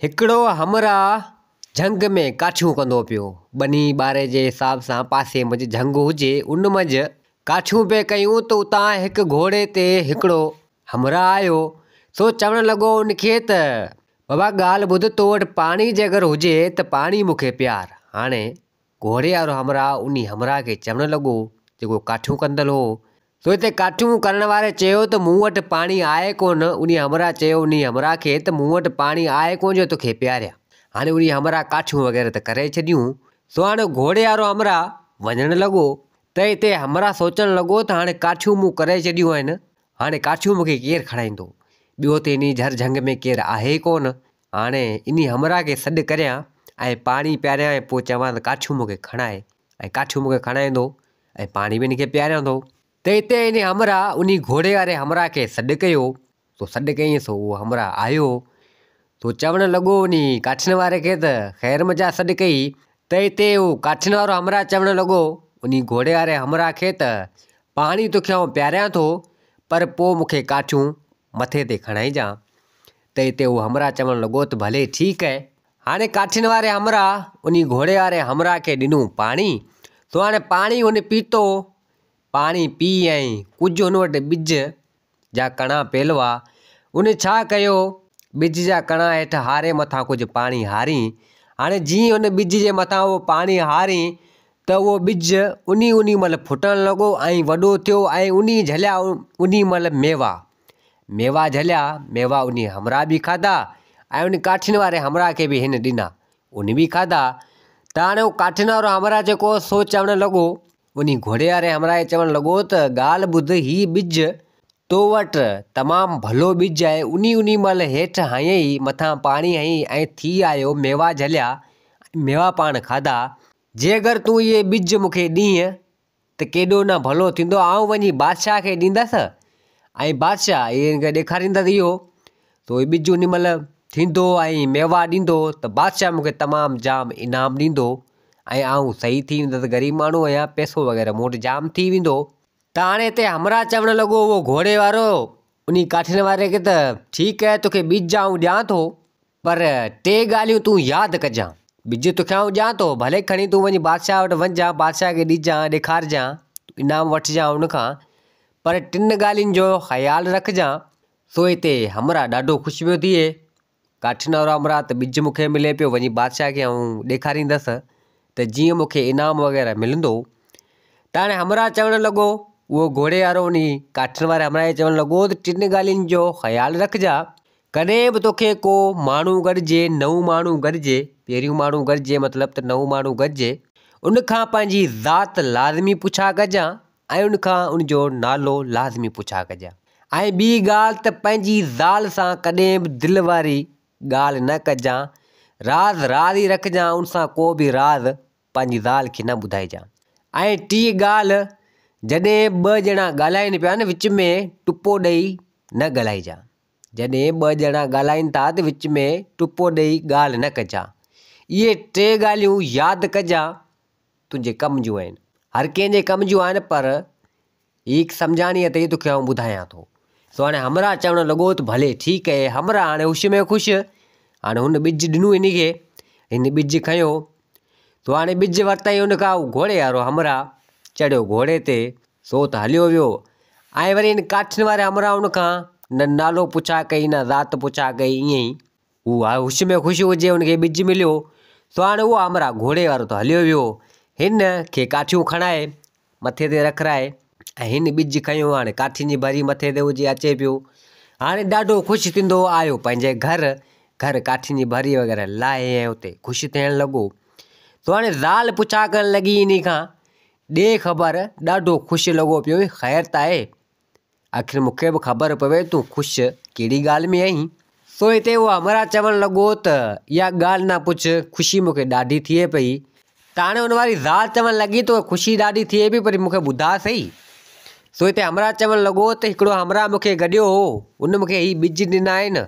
هڪڙو همراهه جهنگ ۾ ڪاٺيون ڪندو پيو. ٻني ٻاري جي حساب سان پاسي منجهه جهنگ هجي، ان منجهه ڪاٺيون پئي ڪيون ته اتان هڪ گهوڙي تي هڪڙو همراهه آيو، سو چوڻ لڳو ان کي ته، بابا ڳالهه ٻڌ، تو وٽ پاڻي جي اگر هجي ته پاڻي مون کي پيار. هاڻي گهوڙي وارو همراهه انهي همراهه کي چوڻ لڳو، جيڪو ڪاٺيون ڪندل هو. سو هتي ڪاٺيون ڪرڻ واري چيو ته مون وٽ پاڻي آهي ڪونه. انهي همراهه چيو انهي همراهه کي ته مون وٽ پاڻي آهي ڪونه جو توکي پياريان. هاڻي انهي همراهه ڪاٺيون وغيره ته ڪري ڇڏيون. سو هاڻي گهوڙي وارو همراهه وڃڻ لڳو ته هتي همراهه سوچڻ لڳو ته هاڻي ڪاٺيون مون ڪري ڇڏيون آهن، هاڻي ڪاٺيون مون کي ڪير کڻائيندو؟ ٻيو ته انهي جهر جهنگ ۾ ڪير آهي ئي ڪونه. هاڻي انهي همراهه کي سڏ ڪريان ۽ پاڻي پياريان ۽ پوء چوان ته ڪاٺيون مون کي کڻائي ۽ ڪاٺيون مون کي کڻائيندو ۽ پاڻي به هن کي پياريان ٿو. ته هتي انهي همراهه انهي گهوڙي واري همراهه کي سڏ ڪيو، سو سڏ ڪيائين سو اهو همراهه آيو، سو چوڻ لڳو انهي ڪاٺين واري کي ته خير مجا سڏ ڪئي، ته هتي اهو ڪاٺين وارو همراهه چوڻ لڳو انهي گهوڙي واري همراهه کي ته پاڻي توکي آئون پياريان ٿو پر پوء مون کي ڪاٺيون مٿي تي کڻائجان. ته اتي اهو همراهه چوڻ لڳو ته ڀلي ٺيڪ اهي. هاڻي ڪاٺين واري همراهه انهي گهوڙي واري همراهه کي ڏنو پاڻي، سو هاڻي پاڻي هن پيتو، پاڻي پي ۽ ڪجهه هن وٽ ٻج جا ڪڻا پيل هئا، ان ڇا ڪيو ٻج جا ڪڻا هيٺ هاري مٿان ڪجهه پاڻي هارين، هاڻي جيئن هن ٻج جي مٿان اهو پاڻي هارين ته اهو ٻج انهي انهي مهل ڦٽڻ لڳو ۽ وڏو ٿيو ۽ انهي جهليا انهي مهل ميوا. ميوا جهليا، ميوا انهي همراهه به کاڌا ۽ ان ڪاٺين واري همراهه کي به هن ڏنا، ان به کاڌا. ته هاڻي اهو ڪاٺين وارو همراهه جيڪو هو سو چوڻ لڳو، انهي گهوڙي واري همراهه کي چوڻ لڳو ته ڳالهه ٻڌ هي ٻج تو وٽ تمام ڀلو ٻج آهي، انهي انهي مهل هيٺ هنيئي، مٿان پاڻي هنيئي ۽ ٿي آيو، ميوا جهليا ۽ ميوا پاڻ کاڌا، جي اگر تون اهي ٻج مون کي ڏينء ته ڪيڏو نه ڀلو ٿيندو، آئون وڃي بادشاهه کي ڏيندس ۽ بادشاهه اهي هن کي ڏيکاريندس اهو ته اهي ٻج انهي مهل ٿيندو ۽ ميوا ڏيندو ته بادشاهه مون کي تمام جام انعام ڏيندو ۽ آئون صحيح ٿي ويندس، غريب ماڻهو آهيان، پئسو وغيره مون وٽ جام ٿي ويندو. ته هاڻي هتي همراهه چوڻ لڳو اهو گهوڙي وارو انهي ڪاٺين واري کي ته ٺيڪ آهي توکي ٻج آئون ڏيان ٿو پر ٽي ڳالهيون تون ياد ڪجان. ٻج توکي آئون ڏيان ٿو، ڀلي کڻي تون وڃي بادشاهه وٽ وڃجان، بادشاهه کي ڏجان، ڏيکارجان، انعام وٺجان ان کان، پر ٽن ڳالهين جو خيال رکجان. سو هتي همراهه ڏاڍو خوش پيو ٿئي. ڪاٺين وارو همراهه ته ٻج مون کي ملي پيو، وڃي بادشاهه کي آئون ڏيکاريندس ته جيئن مون کي انعام وغيره ملندو. ته هاڻي همراهه چوڻ لڳو، اهو گهوڙي وارو انهي ڪاٺين واري همراهه کي چوڻ لڳو ته ٽن ڳالهين جو خيال رکجان. ڪڏهن به توکي ڪو ماڻهو گڏجي، نئون ماڻهو گڏجي، پهريون ماڻهو گڏجي مطلب ته نئون ماڻهو گڏجي، ان کان پنهنجي ذات لازمي پڇا ڪجان ۽ ان کان ان جو نالو لازمي پڇا ڪجان ۽ ٻي ڳالهه ته پنهنجي زال سان ڪڏهن به دل واري ڳالهه نه ڪجان، راز راز ئي رکجان، ان سان ڪو به راز پنهنجي زال کي نه ٻڌائجان ۽ ٽين ڳالهه جڏهن ٻه ڄڻا ڳالهائين پيا نه وچ ۾ ٽپو ڏئي نه ڳالهائجان. جڏهن ٻه ڄڻا ڳالهائين ٿا ته وچ ۾ ٽپو ڏئي ڳالهه نه ڪجان. اهي ٽي ڳالهيون ياد ڪجان تنهنجي ڪم جون آهن. هر ڪنهن جي ڪم جون آهن پر هي هڪ سمجهاڻي اٿئي توکي آئون ٻڌايان ٿو. سو هاڻي همراهه چوڻ لڳو ته ڀلي ٺيڪ اهي. همراهه هاڻي هوش ۾ خوش. هاڻي هن ٻج ڏنو هن کي. هن ٻج کنيو. سو هاڻي ٻج ورتائين ان کان گهوڙي وارو همراهه چڙهيو گهوڙي تي. سو ته هليو ويو ۽ وري ان ڪاٺين واري همراهه ان کان نه نالو پڇا ڪئي نه ذات پڇا ڪئي ائين ئي هو هوش ۾ خوش هجي ان کي ٻج مليو سو هاڻي اهو همراهه گهوڙي وارو ته هليو ويو هن کي ڪاٺيون کڻائي مٿي تي رکرائي ۽ هن ٻج کنيو هاڻي ڪاٺين جي ڀري مٿي تي هجي اچي پيو هاڻي ڏاڍو خوش ٿيندو آيو پنهنجي گهر گهر ڪاٺين جي ڀري وغيره لاهي ۽ اتي خوش ٿيڻ لڳو سو هاڻي زال پڇا ڪرڻ لڳي انهي کان ڏي خبر، ڏاڍو خوش لڳو پيو آهين، خير ته آهي؟ آخر مون کي به خبر پوي تون خوش ڪهڙي ڳالهه ۾ آهين؟ سو هتي اهو همراهه چوڻ لڳو ته اها ڳالهه نه پڇ، خوشي مون کي ڏاڍي ٿئي پئي. ته هاڻي ان واري زال چوڻ لڳي ته خوشي ڏاڍي ٿئي پئي پر مون کي ٻڌاء سهي. سو هتي همراهه چوڻ لڳو ته هڪڙو همراهه مون کي گڏيو هو، ان مون کي هي ٻج ڏنا آهن.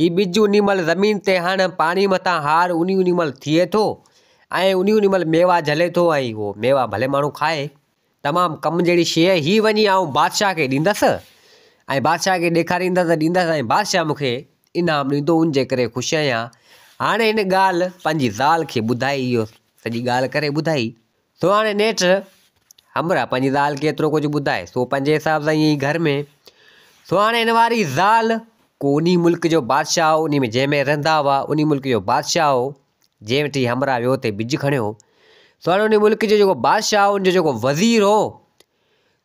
هي ٻج انهي مهل زمين تي هڻ، پاڻي مٿان هار، انهي انهي مهل ٿئي ٿو. ۽ انهي انهي مهل ميوا جهلي ٿو ۽ اهو ميوا ڀلي ماڻهو کائي. تمام ڪم جهڙي شيء آهي. هي وڃي آئون بادشاهه کي ڏيندس ۽ بادشاهه کي ڏيکاريندس ڏيندس ۽ بادشاهه مون کي انعام ڏيندو ان جي ڪري خوش آهيان. هاڻي هن ڳالهه پنهنجي زال کي ٻڌائي اهو سڄي ڳالهه ڪري ٻڌائي. سو هاڻي نيٺ همراهه پنهنجي زال کي ايترو ڪجهه ٻڌائي سو پنهنجي حساب سان ائين ئي گهر ۾. سو هاڻي هن واري زال ڪو انهي ملڪ جو بادشاهه هو انهي ۾ جنهن ۾ رهندا هئا انهي ملڪ جو بادشاهه هو جنهن وٽ هي همراهه ويو اتي ٻج کڻيو. سو هاڻي انهي ملڪ جو جيڪو بادشاهه هو ان جو جيڪو وزير هو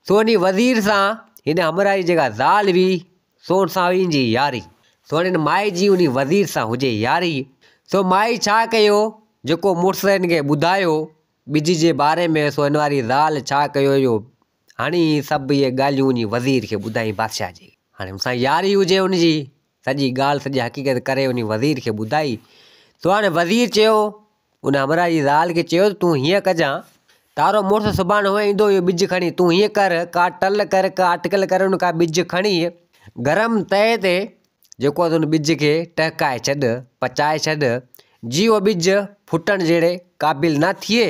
سو انهي وزير سان هن همراهه جي جيڪا زال هئي سو ان سان هئي ان جي ياري. سو هاڻي هن مائي جي انهي وزير سان هجي ياري. سو مائي ڇا ڪيو جيڪو مڙس هن کي ٻڌايو ٻج جي باري ۾ سو هن واري زال ڇا ڪيو جو هڻي سڀ اهي ڳالهيون وڃي وزير کي ٻڌائين بادشاهه جي. هاڻي هن سان ياري هجي ان جي سڄي ڳالهه سڄي حقيقت ڪري وڃي وزير کي ٻڌائي. سو هاڻي وزير چيو ان همراهه جي زال کي چيو ته تون هيئن ڪجان تارو مڙس سڀاڻي هونئن ايندو اهو ٻج کڻي تون هيئن ڪر ڪا ٽل ڪر ڪا اٽڪل ڪر ان کان ٻج کڻي گرم تئي تي جيڪو آهي ان ٻج کي ٽهڪائي ڇڏ، پچائي ڇڏ، جي اهو ٻج ڦٽڻ جهڙي قابل نه ٿئي،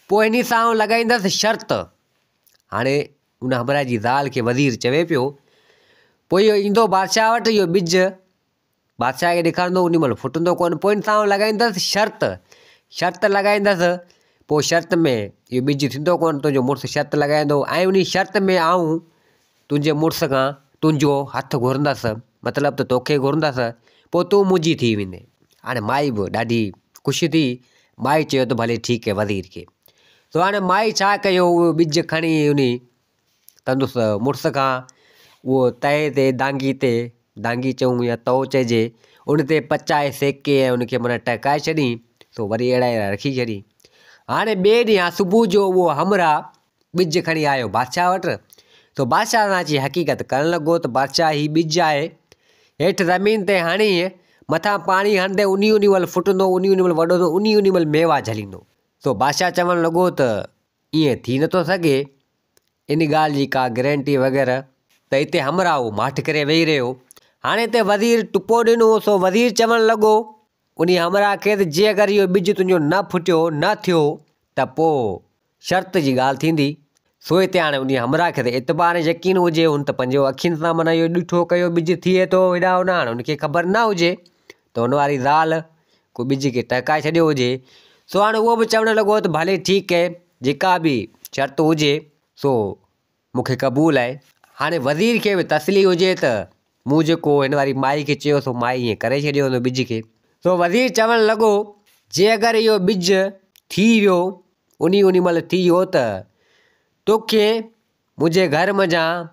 پوء انهي سان آئون لڳائيندس شرط. هاڻي ان همراهه جي زال کي وزير چوي پيو، پوء اهو ايندو بادشاهه وٽ، اهو ٻج بادشاهه کي ڏيکاريندو، انهي مهل ڦٽندو ڪونه، پوء ان سان آئون لڳائيندس شرط، شرط لڳائيندس، پوء شرط ۾ اهو ٻج ٿيندو ڪونه، تنهنجو مڙس شرط لڳائيندو ۽ انهي شرط ۾ آئون تنهنجي مڙس کان تنهنجو هٿ گهرندس، مطلب ته توکي گهرندس، پوء تون منهنجي ٿي ويندين. هاڻي مائي به ڏاڍي خوش ٿي. مائي چيو ته ڀلي ٺيڪ هي وزير کي. سو هاڻي مائي ڇا ڪيو اهو ٻج کڻي انهي سندس مڙس کان اهو تئي تي دانگي تي، دانگي چئون يا تئو چئجي، ان تي پچائي سيڪي ۽ ان کي معنيٰ ٽهڪائي ڇڏين، سو وري اهڙا اهڙا رکي ڇڏين. هاڻي ٻئي ڏينهن صبح جو اهو همراهه ٻج کڻي آيو بادشاهه وٽ، سو بادشاهه سان اچي حقيقت ڪرڻ لڳو ته بادشاهه هي ٻج آهي، هيٺ زمين تي هڻي، مٿان پاڻي هڻندي انهي انهي مهل ڦٽندو، انهي انهي مهل وڏو ٿيندو، انهي انهي مهل ميوا جهليندو. سو بادشاهه چوڻ لڳو ته ائين ٿي نٿو سگهي، ان ڳالهه جي ڪا گرينٽي وغيره. ته هتي همراهه ماٺ ڪري ويهي رهيو. هاڻي هتي وزير ٽپو ڏنو، سو وزير چوڻ لڳو انهي همراهه کي ته جي اگر اهو ٻج تنهنجو نه ڦٽيو، نه ٿيو ته پوء شرط جي ڳالهه ٿيندي. سو هتي هاڻي انهيء همراهه کي ته اعتبار ۽ يقين هجي، هن ته پنهنجو اکين سان معنيٰ اهو ڏٺو ڪيو ٻج ٿئي ٿو هيڏانهن هوڏانهن، هاڻي هن کي خبر نه هجي ته هن واري زال ڪو ٻج کي ٽهڪائي ڇڏيو هجي. سو هاڻي اهو به چوڻ لڳو ته ڀلي ٺيڪ اهي، جيڪا به شرط هجي سو مون کي قبول آهي. هاڻي وزير کي به تسلي هجي ته مون جيڪو هن واري مائي کي چيو سو مائي ائين ڪري ڇڏيو هوندو ٻج کي. سو وزير چوڻ لڳو، جي اگر اهو ٻج ٿي ويو، انهي انهي مهل ٿي ويو ته توکي منهنجي گهر منجهان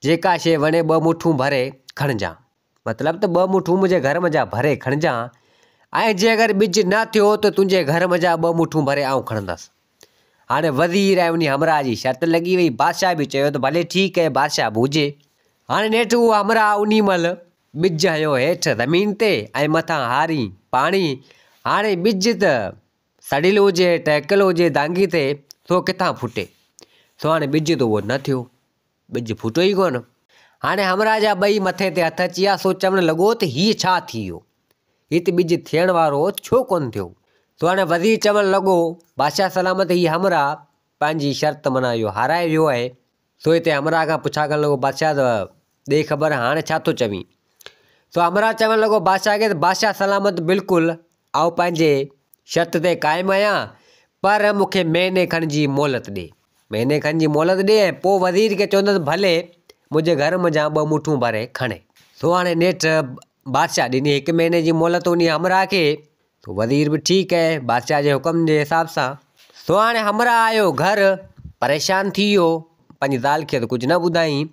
جيڪا شيء وڻي ٻه مٺون ڀري کڻجان. مطلب ته ٻه مٺون منهنجي گهر منجهان ڀري کڻجان ۽ جي اگر ٻج نه ٿيو ته تنهنجي گهر منجهان ٻه مٺون ڀري آئون کڻندس. هاڻي وزير ۽ انهي همراهه جي شرط لڳي وئي. بادشاهه به چيو ته ڀلي ٺيڪ اهي بادشاهه به هجي. هاڻي نيٺ اهو همراهه انهي مهل ٻج هنيو هيٺ زمين تي ۽ مٿان هاري پاڻي. هاڻي ٻج ته سڙيل هجي، ٽهڪيل هجي دانگي تي، سو ڪٿان ڦٽي؟ سو هاڻي ٻج ته اهو نه ٿيو. ٻج ڦٽيو ئي ڪونه. هاڻي همراهه جا ٻئي مٿي تي هٿ اچي ويا، سو چوڻ لڳو ته هيء ڇا ٿي ويو؟ هي ته ٻج ٿيڻ وارو هو، ڇو ڪونه ٿيو؟ سو هاڻي وزير چوڻ لڳو، بادشاهه سلامت هي همراهه پنهنجي شرط معنيٰ اهو هارائي ويو آهي. سو هتي همراهه کان پڇا ڪرڻ لڳو، بادشاهه ته ڏي خبر هاڻي ڇا ٿو چوين؟ سو همراهه چوڻ لڳو بادشاهه کي ته بادشاهه سلامت بلڪل آئون پنهنجي شرط تي قائم آهيان، پر مون کي مهيني کن جي مهلت ڏي. مهيني کن جي مهلت ڏي ۽ پوء وزير کي چوندس ڀلي منهنجي گهر منجهان ٻه مٺون ڀري کڻي. سو هاڻي نيٺ بادشاهه ڏني هڪ مهيني جي مهلت انهي همراهه کي. سو وزير به ٺيڪ اهي بادشاهه جي حڪم جي حساب سان. سو هاڻي همراهه آيو گهر، پريشان ٿي ويو، پنهنجي زال کي ته ڪجهه نه ٻڌائين.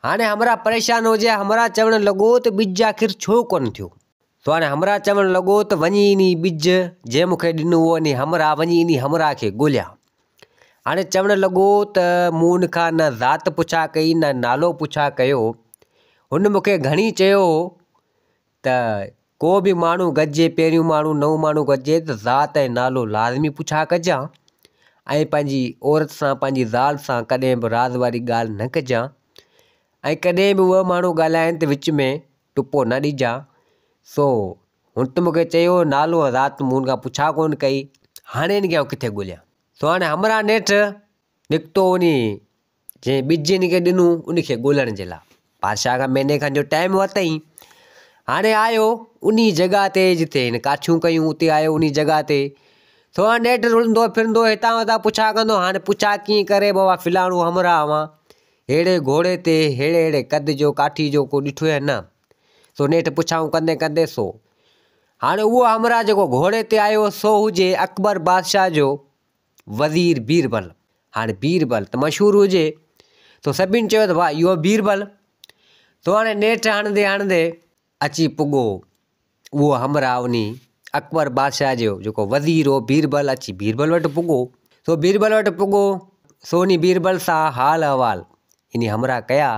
هاڻي همراهه پريشان هجي، همراهه چوڻ لڳو ته ٻج آخر ڇو ڪونه ٿيو؟ سو هاڻي همراهه چوڻ لڳو ته وڃي انهي ٻج جنهن مون کي ڏنو هو انهي همراهه وڃي انهي همراهه کي ڳوليان. هاڻي چوڻ لڳو ته مون ان کان نه ذات پڇا ڪئي نه نالو پڇا ڪيو. هن مون کي گهڻي چيو هو ته ڪو به ماڻهو گڏجي پهريون ماڻهو نئون ماڻهو گڏجي ته ذات ۽ نالو لازمي پڇا ڪجان ۽ پنهنجي عورت سان پنهنجي زال سان ڪڏهن به راز واري ڳالهه نه ڪجان ۽ ڪڏهن به اهي ماڻهو ڳالهائين ته وچ ۾ ٽپو نه ڏجان. سو هن ته مون کي چيو نالو ۽ ذات مون هن کان پڇا ڪونه ڪئي. هاڻي هن کي آئون ڪٿي ڳوليان. سو هاڻي همراهه نيٺ نڪتو وڃي جنهن ٻج هن کي ڏنو ان کي ڳولڻ جي لاء. بادشاهه کان مهيني کن جو ٽائيم ورتائين. هاڻي آيو انهي جڳهه تي جتي هن ڪاٺيون ڪيون اتي آيو انهي جڳهه تي سو هاڻي نيٺ رلندو ڦرندو هتان هتان پڇا ڪندو هاڻي پڇا ڪيئن ڪري بابا فلاڻو همراهه اوهان ههڙي گهوڙي تي ههڙي ههڙي قد جو ڪاٺي جو ڪو ڏٺو يا نه سو نيٺ پڇائون ڪندي ڪندي سو هاڻي اهو همراهه جيڪو گهوڙي تي آيو سو هجي اڪبر بادشاهه جو وزير بيربل. هاڻي بيربل ته مشهور هجي سو سڀني چيو ته واهه اهو بيربل. سو هاڻي نيٺ هڻندي هڻندي اچي پڳو اهو همراهه انهي اڪبر بادشاهه جو جيڪو وزير هو بيربل اچي بيربل وٽ پڳو. سو بيربل وٽ پڳو سو انهي بيربل سان حال احوال انهي همراهه ڪيا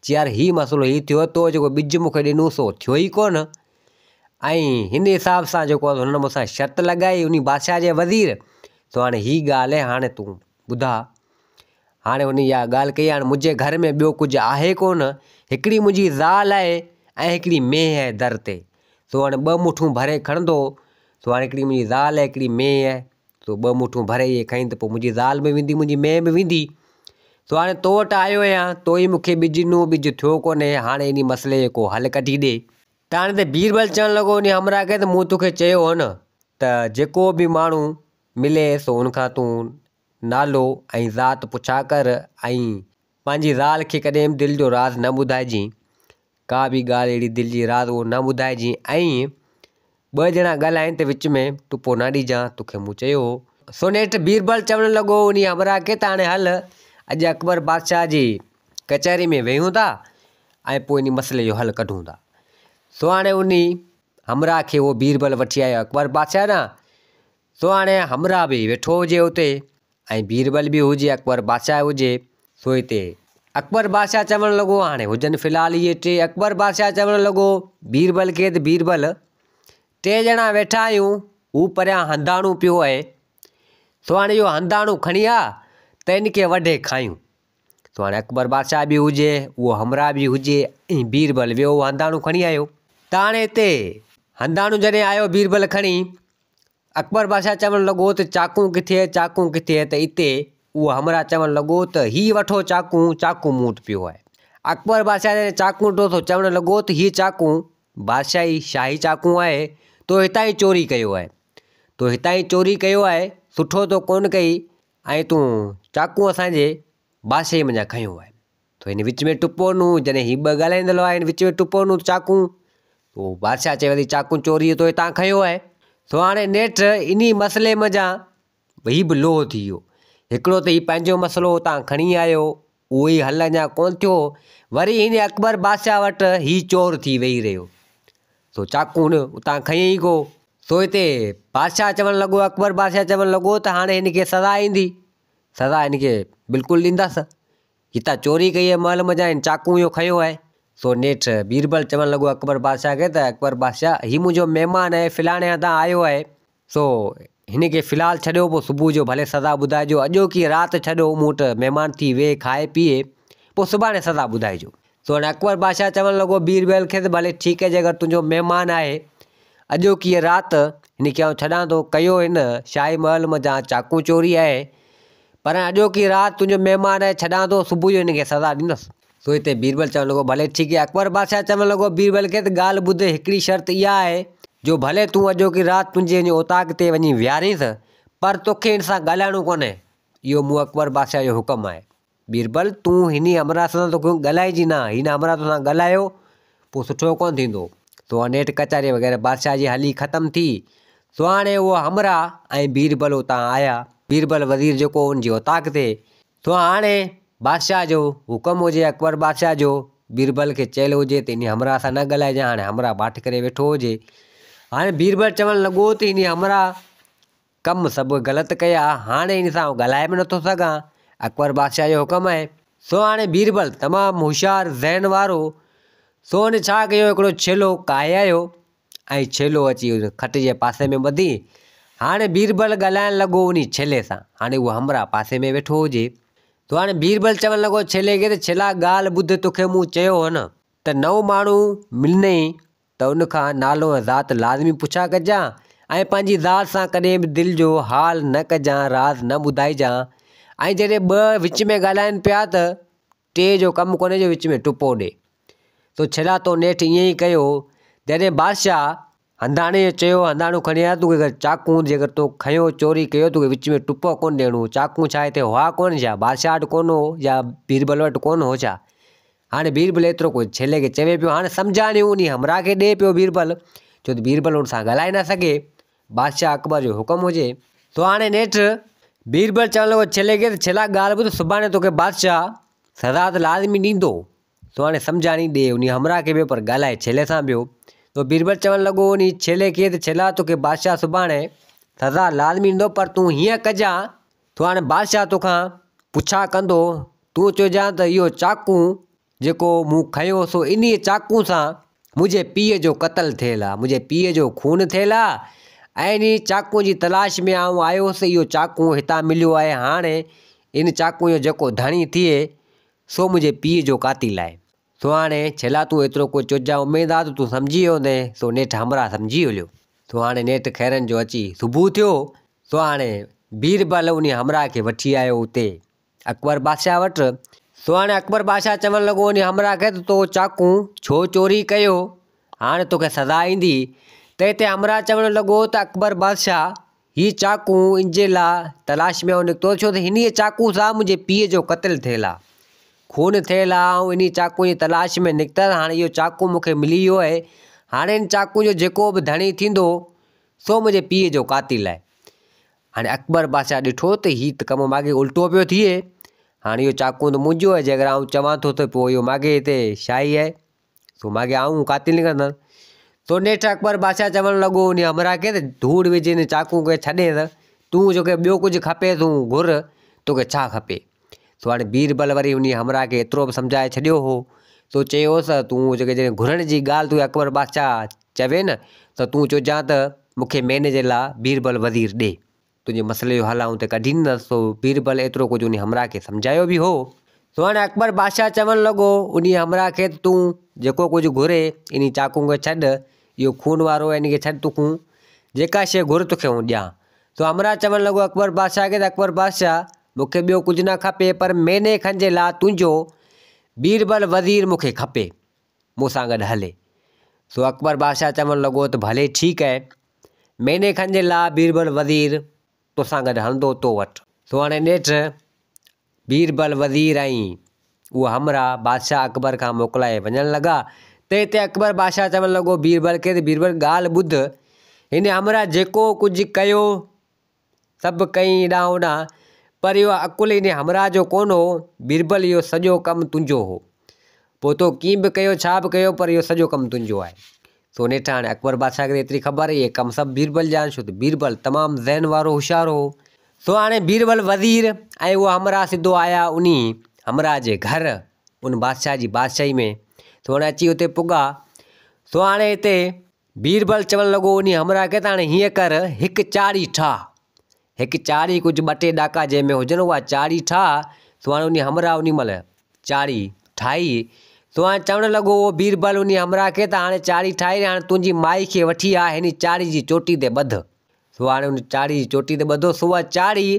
چي يار هي مسئلو هي ٿيو تو جيڪو ٻج مون کي ڏنو سو ٿيو ئي ڪونه ۽ هن حساب سان جيڪو آهي هن مون سان شرط لڳائي انهي بادشاهه جي وزير سو هاڻي هي ڳالهه آهي هاڻي تون ٻڌاء هاڻي هن اها ڳالهه ڪئي هاڻي منهنجي گهر ۾ ٻيو ڪجهه آهي ڪونه هڪڙي منهنجي زال آهي ۽ هڪڙي مينهن آهي در تي سو هاڻي ٻه مٺون ڀري کڻندو سو هاڻي هڪڙي منهنجي زال آهي هڪڙي مينهن آهي سو ٻه مٺون ڀري اهي کڻي ته پوء منهنجي زال به ويندي منهنجي مينهن به ويندي سو هاڻي تو وٽ آيو آهيان تو ئي مون کي ٻج ڏنو ٻج ٿيو ڪونهي هاڻي انهي مسئلي جو ڪو حل ڪڍي ڏي. ته هاڻي ته بيربل چوڻ لڳو انهي همراهه کي ته مون توکي چيو هو نه ته جيڪو به ماڻهو ملي سو ان کان تون نالو ۽ ذات پڇا ڪر ۽ پنهنجي زال کي ڪڏهن به دل جو راز نه ٻڌائجين، ڪا به ڳالهه اهڙي دل جي راز اهو نه ٻڌائجين ۽ ٻه ڄڻا ڳالهائين ته وچ ۾ ٽپو نه ڏجان، توکي مون چيو هو. سو نيٺ بيربل چوڻ لڳو انهي همراهه کي ته هاڻي هل اڄ اڪبر بادشاهه جي ڪچهري ۾ ويهون ٿا ۽ پوء انهي مسئلي جو حل ڪڍون ٿا. سو هاڻي انهي همراهه کي اهو بيربل وٺي آيو اڪبر بادشاهه ڏانهن. سو هاڻي همراهه به ويٺو هجي اتي ۽ بيربل به هجي اڪبر بادشاهه هجي سو هتي اڪبر بادشاهه چوڻ لڳو هاڻي هجن في الحال اهي ٽي اڪبر بادشاهه چوڻ لڳو بيربل کي ته بيربل ٽي ڄڻا ويٺا آهيون هو پريان هنداڻو پيو آهي سو هاڻي اهو هنداڻو کڻي آ ته ان کي وڍي کايون. سو هاڻي اڪبر بادشاهه به هجي، اهو همراهه به هجي ۽ بيربل ويو اهو هنداڻو کڻي آيو. ته هاڻي هتي هنداڻو جڏهن آيو بيربل کڻي، اڪبر بادشاهه چوڻ لڳو ته چاقون ڪٿي آهي، چاقون ڪٿي آهي ته اتي اهو همراهه چوڻ لڳو ته هي وٺو چاقون، چاقون مون وٽ پيو آهي. اڪبر بادشاهه جڏهن چاقون ڏٺو ته چوڻ لڳو ته هي چاقون بادشاهي شاهي چاقون آهي، تو هتان ئي چوري ڪيو آهي، تو هتان ئي چوري ڪيو آهي، سٺو تو ڪونه ڪئي، ۽ تون چاقون اسان جي بادشاهيء منجهان کنيو آهي. تو هن وچ ۾ ٽپو ڏنو، جڏهن هي ٻه ڳالهائيندڙ هئا، هن وچ ۾ ٽپو ڏنو ته چاقون، پوء بادشاهه چيو ته چاقون چوريء تو هتان کنيو آهي. سو هاڻي نيٺ انهي مسئلي منجهان هي به لوهه ٿي ويو. هڪڙو ته هي پنهنجو مسئلو اتان کڻي آيو، اهو ئي حل اڃا ڪونه ٿيو، وري هن اڪبر بادشاهه وٽ هي چور ٿي ويهي رهيو. سو چاقون اتان کنيئي ڪو. سو هتي بادشاهه چوڻ لڳو، اڪبر بادشاهه چوڻ لڳو ته هاڻي هن کي سزا ايندي، سزا هن کي بلڪل ڏيندس، هتان چوري ڪئي آهي محل منجهان هن چاقون اهو کنيو آهي. سو نيٺ بيربل چوڻ لڳو اڪبر بادشاهه کي ته اڪبر بادشاهه هي منهنجو مهمان آهي، فلاڻي هنڌان آيو آهي، سو هن کي في الحال ڇڏيو پوء صبح جو ڀلي سزا ٻڌائجو، اڄوڪي رات ڇڏيو مون وٽ مهمان ٿي ويهي کائي پيئي پوء سڀاڻي سزا ٻڌائجو. سو هاڻي اڪبر بادشاهه چوڻ لڳو بيربل کي ته ڀلي ٺيڪ آهي جيڪر تنهنجو مهمان آهي اڄوڪيء رات هن کي آئون ڇڏان ٿو، ڪيو هن شاهي محل منجهان چاقون چوري آهي پر اڄوڪي رات تنهنجو مهمان آهي ڇڏان ٿو صبح جو هن کي سزا ڏيندس. سو هتي بيربل چوڻ لڳو، ڀلي ٺيڪ آهي. اڪبر بادشاهه چوڻ لڳو بيربل کي ته ڳالهه ٻڌ، هڪڙي شرط اها آهي جو ڀلي تون اڄوڪي رات تنهنجي هن اوطاق تي وڃي ويهارينس، پر توکي هن سان ڳالهائڻو ڪونهي. اهو مون اڪبر بادشاهه جو حڪم آهي. بيربل، تون هن همراهه سان توکي ڳالهائجي نه، هن همراهه توسان ڳالهايو، پوء سٺو ڪونه ٿيندو. سو هاڻي نيٺ ڪچهري وغيره بادشاهه جي هلي ختم ٿي. سو هاڻي اهو همراهه ۽ بيربل اتان آيا. بيربل وزير جيڪو هو ان جي اوطاق تي سو هاڻي بادشاهه جو حڪم هجي اڪبر بادشاهه جو بيربل کي چيل هجي ته انهي همراهه سان نه ڳالهائجان هاڻي همراهه باٺ ڪري ويٺو هجي هاڻي بيربل چوڻ لڳو ته انهي همراهه ڪم سڀ غلط ڪيا هاڻي ان سان آئون ڳالهائي به نٿو سگهان اڪبر بادشاهه جو حڪم آهي سو هاڻي بيربل تمام هوشيار ذهن وارو سو هن ڇا ڪيو هڪڙو ڇيلو ڪاهي آيو ۽ ڇيلو اچي ان کٽ جي پاسي ۾ ٻڌي. هاڻي بيربل ڳالهائڻ لڳو انهي ڇيلي سان. هاڻي اهو همراهه پاسي ۾ ويٺو هجي. ته هاڻي بيربل چوڻ لڳو ڇيلي کي ته ڇيلا ڳالهه ٻڌ توکي مون چيو هو نه ته نئون ماڻهو ملنئي ته ان کان نالو ۽ ذات لازمي پڇا ڪجان ۽ پنهنجي ذات سان ڪڏهن به دل جو حال نه ڪجان راز نه ٻڌائجان ۽ جڏهن ٻه وچ ۾ ڳالهائن پيا ته ٽي جو ڪم ڪونهي جو وچ ۾ ٽپو ڏي. سو ڇلا تو نيٺ ائين ئي ڪيو جڏهن بادشاهه هنداڻي جو چيو، هنداڻو کڻي آ، توکي اگر چاقون جيڪر تو کنيو چوري ڪيو توکي وچ ۾ ٽپو ڪونه ڏيڻو. چاقون ڇا هتي هئا ڪونه ڇا؟ بادشاهه وٽ ڪونه هو يا بيربل وٽ ڪونه هو ڇا؟ هاڻي بيربل ايترو ڪجهه ڇيلي کي چوي پيو، هاڻي سمجهاڻيون انهي همراهه کي ڏئي پيو بيربل، ڇو ته بيربل ان سان ڳالهائي نه سگهي، بادشاهه اڪبر جو حڪم هجي. سو هاڻي نيٺ بيربل چوڻ لڳو ڇيلي کي ته ڇيلا ڳالهه ٻڌ، سڀاڻي توکي بادشاهه سزا ته لازمي ڏيندو. سو هاڻي سمجهاڻي ڏي انهي همراهه کي به پر ڳالهائي ڇيلي سان پيو. سو بيربل چوڻ لڳو انهي ڇيلي کي ته ڇيلا توکي بادشاهه سڀاڻي سزا لازمي ڏيندو پر تون هيئن ڪجان سو هاڻي بادشاهه توکان پڇا ڪندو تون چئجان ته اهو چاقو جيڪو مون کنيو سو انهي چاقو سان منهنجي پيء جو قتل ٿيل آ منهنجي پيء جو خون ٿيل آ ۽ انهي چاقو جي تلاش ۾ آئون آيو هوس اهو چاقو هتان مليو آهي هاڻي ان چاقو جو جيڪو ڌڻي ٿئي سو منهنجي پيء جو قاتل آهي. سو هاڻي ڇيلا تون ايترو ڪجهه چئجان اميد آ ته تون سمجهي ويو هوندين. سو نيٺ همراهه سمجهي هليو. سو هاڻي نيٺ خيرن جو اچي صبح ٿيو. سو هاڻي بيربل انهي همراهه کي وٺي آيو اتي اڪبر بادشاهه وٽ. سو هاڻي اڪبر بادشاهه چوڻ لڳو انهي همراهه کي ته تو چاقون ڇو چوري ڪيو؟ هاڻي توکي سزا ايندي. تنهن تي همراهه چوڻ لڳو ته اڪبر بادشاهه هي چاقو ان جي لاء تلاش ۾ آئون نڪتو ڇو ته هنيء چاقو سان منهنجي پيء جو قتل ٿيل آ. خون ٿيل آ. آئون انهيء چاقو جي تلاش ۾ نڪتس. هاڻي اهو چاقو مون کي ملي ويو آهي. هاڻي ان چاقو جو جيڪو به ڌڻي ٿيندو، سو منهنجي پيء جو قاتل آهي. هاڻي اڪبر بادشاهه ڏٺو ته هي ته ڪم ماڳهين الٽو پيو ٿئي. هاڻي اهو چاقو ته منهنجو آهي. جيڪڏهن آئون چوان ٿو ته پوء اهو ماڳهين هتي شاهي آهي. سو ماڳهين آئون قاتل نڪرندس. سو نيٺ اڪبر بادشاهه چوڻ لڳو انهيء همراهه کي ته ڌوڙ وجهي هن چاقو کي ڇڏيس، تون جيڪي ٻيو ڪجهه کپي تون گهر، توکي ڇا کپي؟ سو هاڻي بيربل وري انهيء همراهه کي ايترو به سمجهائي ڇڏيو هو، سو چيوس ته تون جيڪي جڏهن گهرڻ جي ڳالهه توکي اڪبر بادشاهه چوي نه ته تون چئجان ته مون کي مهيني جي لاء بيربل وزير ڏي. تنهنجي مسئلي جو حل آئون ته ڪڍي ڏيندس. سو بيربل ايترو ڪجهه انهي همراهه کي سمجهايو به هو. سو هاڻي اڪبر بادشاهه چوڻ لڳو انهي همراهه کي ته تون جيڪو ڪجهه گهري انهي چاقون کي ڇڏ، اهو خون وارو آهي انهي کي ڇڏ تون جيڪا شيء گهر توکي آئون ڏيان. سو همراهه چوڻ لڳو اڪبر بادشاهه کي ته اڪبر بادشاهه مون کي ٻيو ڪجهه نه کپي پر مهيني کن جي لاء تنهنجو بيربل وزير مون کي کپي مون سان گڏ هلي. سو اڪبر بادشاهه چوڻ لڳو ته ڀلي ٺيڪ آهي. مهيني کن جي لاء بيربل وزير توسان گڏ هلندو تو وٽ. سو هاڻي نيٺ بيربل وزير ۽ اهو همراهه بادشاهه اڪبر کان موڪلائي وڃڻ لڳا. تنهن تي اڪبر بادشاهه چوڻ لڳو بيربل کي ته بيربل ڳالهه ٻڌ، هن همراهه جيڪو ڪجهه ڪيو سڀ ڪئين هيڏانهن هوڏانهن، پر اهو عقل انهي همراهه جو ڪونه هو، بيربل اهو سڄو ڪم تنهنجو هو. پوء تو ڪيئن به ڪيو ڇا به ڪيو پر اهو سڄو ڪم تنهنجو آهي. سو نيٺ هاڻي اڪبر بادشاهه کي ته ايتري خبر اهي ڪم سڀ بيربل جا آهن ڇو ته بيربل تمام ذهن وارو هوشيار هو. سو هاڻي بيربل وزير ۽ اهو همراهه سڌو آيا انهي همراهه جي گهر ان بادشاهه جي بادشاهي ۾. سو هاڻي اچي اتي پڳا. سو هاڻي هتي بيربل چوڻ لڳو انهي همراهه کي ته هاڻي هيئن ڪر هڪ چاڙهي ٺاهه. هڪ چاڙهي ڪجهه ٻه ٽي ڏاڪا جنهن ۾ هجن اها چاڙهي ٺاهه. سو هاڻي انهي همراهه انهي مهل چاڙهي ٺاهي. سو هاڻي چوڻ لڳو اهو بيربل انهي همراهه کي ته هاڻي چاڙهي ٺاهي هاڻي تنهنجي مائي کي وٺي آ هن چاڙهي جي چوٽي تي ٻڌ. سو هاڻي ان چاڙهي جي چوٽي تي ٻڌو. سو اها چاڙهي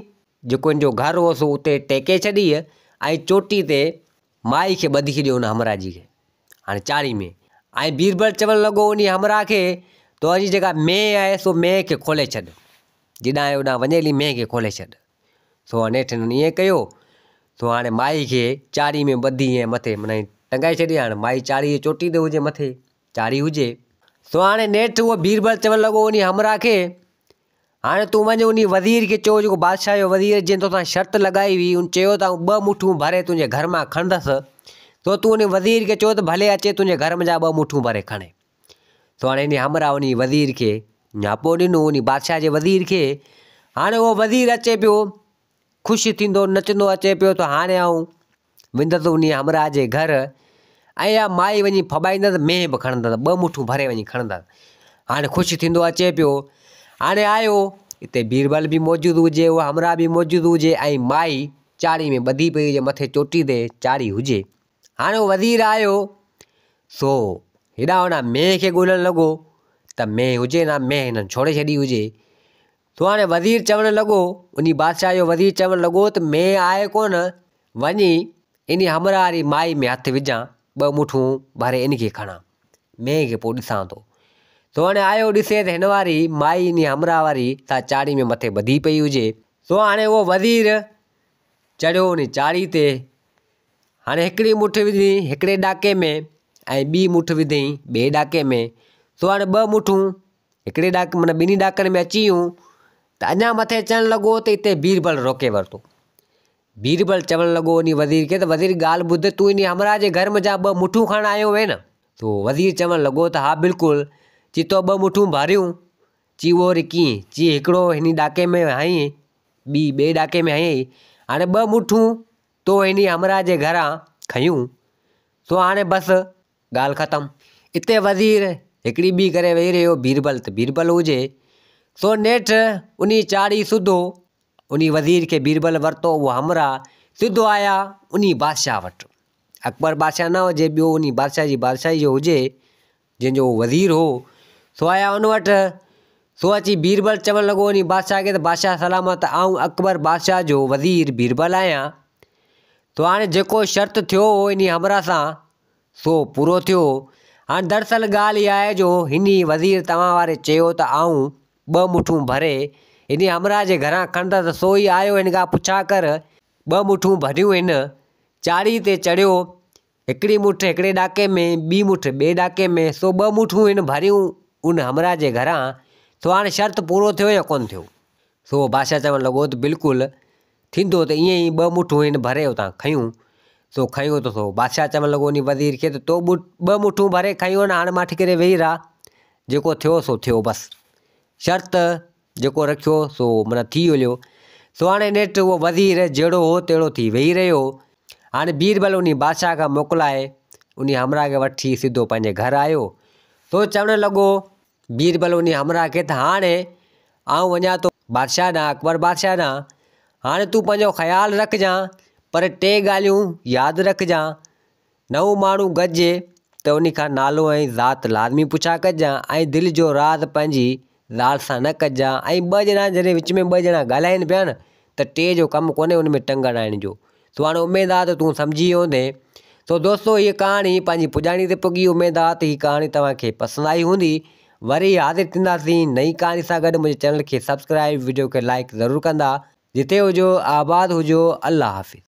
جيڪو هن جو گهر هو سو اتي ٽيڪي ڇڏي ۽ چوٽي تي مائي کي ٻڌي ڇڏيو ان همراهه جي کي هاڻي چاڙهي ۾. ۽ بيربل چوڻ لڳو انهي همراهه کي تو جي جيڪا مينهن آهي سو مينهن کي کولي ڇڏ. جيڏانهن هوڏانهن وڃي هلي مينهن کي کولي ڇڏ. سو هاڻي نيٺ هنن ائين ڪيو. سو هاڻي مائي کي چاڙهي ۾ ٻڌي ائين مٿي معنيٰ ٽنگائي ڇڏي. هاڻي مائي چاڙهي جي چوٽي تي هجي مٿي چاڙهي هجي. سو هاڻي نيٺ اهو بيربل چوڻ لڳو انهي همراهه کي هاڻي تون وڃ انهي وزير کي چئو جيڪو بادشاهه جو وزير جنهن توسان شرط لڳائي هئي ان چيو ته آئون ٻه مٺون ڀري تنهنجي گهر مان کڻندس سو تون انهي وزير کي چئو ته ڀلي اچي تنهنجي گهر منجهان ٻه مٺون ڀري کڻي. سو هاڻي انهي همراهه انهي وزير کي نياپو ڏنو انهي بادشاهه جي وزير کي. هاڻي اهو وزير اچي پيو خوش ٿيندو نچندو اچي پيو ته هاڻي آئون ويندس انهي همراهه جي گهر ۽ اها مائي وڃي ڦٻائيندس مينهن به کڻندس ٻه مٺون ڀري وڃي کڻندس. هاڻي خوش ٿيندو اچي پيو. هاڻي آيو اتي بيربل به موجود هجي اهو همراهه به موجود هجي ۽ مائي چاڙهي ۾ ٻڌي پئي هجي مٿي چوٽي تي چاڙهي هجي. هاڻي اهو وزير آيو سو هيڏانهن هوڏانهن مينهن کي ڳولڻ لڳو ته مينهن هجي نه مينهن هنن ڇوڙي ڇڏي هجي. سو هاڻي وزير چوڻ لڳو انهي بادشاهه جو وزير چوڻ لڳو ته مينهن آهي ڪونه وڃي انهي همراهه واري مائي ۾ هٿ وجهان، ٻه مٺون ڀري ان کي کڻان، مينهن کي پوء ڏسان ٿو. سو هاڻي آيو ڏسي ته هن واري مائي انهي همراهه واري سا چاڙهي ۾ مٿي ٻڌي پئي هجي. سو هاڻي اهو وزير چڙهيو انهي چاڙهي تي. هاڻي هڪڙي مٺ وڌي هڪڙي ڏاڪي ۾ ۽ ٻي مٺ وڌئين ٻئي ڏاڪي ۾. سو هاڻي ٻه مٺون هڪڙي ڏاڪي معنيٰ ٻنهي ڏاڪن ۾ اچي ويون ته اڃا مٿي چڙهڻ لڳو ته اتي بيربل روڪي ورتو. بيربل چوڻ لڳو انهي وزير کي ته وزير ڳالهه ٻڌ تون انهي همراهه جي گهر منجهان ٻه مٺون کڻڻ آيو هئين نه؟ سو وزير چوڻ لڳو ته ها بلڪل، چي تو ٻه مٺون ڀريون؟ چي اهو وري ڪيئن؟ چي هڪڙو هني ڏاڪي ۾ هنئين، ٻي ٻئي ڏاڪي ۾ هنئين، هاڻي ٻه مٺون تو هني همراهه جي گهران کنيون، سو هاڻي بس ڳالهه ختم. اتي وزير هڪڙي ٻي ڪري ويهي رهيو، بيربل ته بيربل هجي، سو نيٺ انهي چاڙهي سڌو انهي وزير کي بيربل ورتو، اهو همراهه سڌو آيا انهي بادشاهه وٽ. اڪبر بادشاهه نه هجي، ٻيو انهي بادشاهه جي بادشاهي جو هجي، جنهن جو اهو وزير هو، سو آيا ان وٽ. سو اچي بيربل چوڻ لڳو انهي بادشاهه کي ته بادشاهه سلامت، آئون اڪبر بادشاهه جو وزير بيربل آهيان. سو هاڻي جيڪو شرط ٿيو هو انهي همراهه سان، سو پورو ٿيو. هاڻ دراصل ڳالهه اها آهي جو هني وزير توهان واري چيو ته آئون ٻه مٺون ڀري هني همراهه جي گهران کڻندس سو ئي آيو هن کان پڇا ڪر. ٻه مٺون ڀريون هن چاڙهي تي چڙهيو. هڪڙي مٺ هڪڙي ڏاڪي ۾ ٻي مٺ ٻئي ڏاڪي ۾ سو ٻه مٺون هن ڀريون ان همراهه جي گهران. سو هاڻ شرط پورو ٿيو يا ڪونه ٿيو؟ سو بادشاهه چوڻ لڳو ته بلڪل ٿيندو ته ائين ئي ٻه مٺون هن ڀري اتان کنيون. سو کنيو ته سو بادشاهه چوڻ لڳو انهي وزير کي ته تو ٻه مٺون ڀري کنيون آهن هاڻي ماٺ ڪري ويهي رهه جيڪو ٿيو سو ٿيو بس شرط جيڪو رکيو سو معنيٰ ٿي هليو. سو هاڻي نيٺ اهو وزير جهڙو هو تهڙو ٿي ويهي رهيو. هاڻي بيربل انهي بادشاهه کان موڪلائي انهي همراهه کي وٺي سڌو پنهنجي گهر آيو. سو چوڻ لڳو بيربل انهي همراهه کي ته هاڻي آئون وڃان ٿو بادشاهه ڏانهن، اڪبر بادشاهه ڏانهن، هاڻي تون پنهنجو خيال رکجان، پر ٽي ڳالهيون ياد رکجان، نئون ماڻهو گڏجي ته انهي کان نالو ۽ ذات لازمي پڇا ڪجان ۽ دل جو راز پنهنجي زال سان نه ڪجان ۽ ٻه ڄڻا جڏهن وچ ۾ ٻه ڄڻا ڳالهائين پيا نه ته ٽي جو ڪم ڪونهي ان ۾ ٽنگ اڙائڻ جو. سو هاڻي اميد آ ته تون سمجهي ويو هوندين. سو دوستو هيء ڪهاڻي پنهنجي پڄاڻي تي پڳي اميد آ ته هي ڪهاڻي توهان کي پسند آئي هوندي. وري حاضر ٿينداسين نئين ڪهاڻي سان گڏ منهنجي چينل کي سبسڪرائيب وڊيو کي لائيڪ ضرور ڪندا. جتي هجو آباد هجو الله حافظ.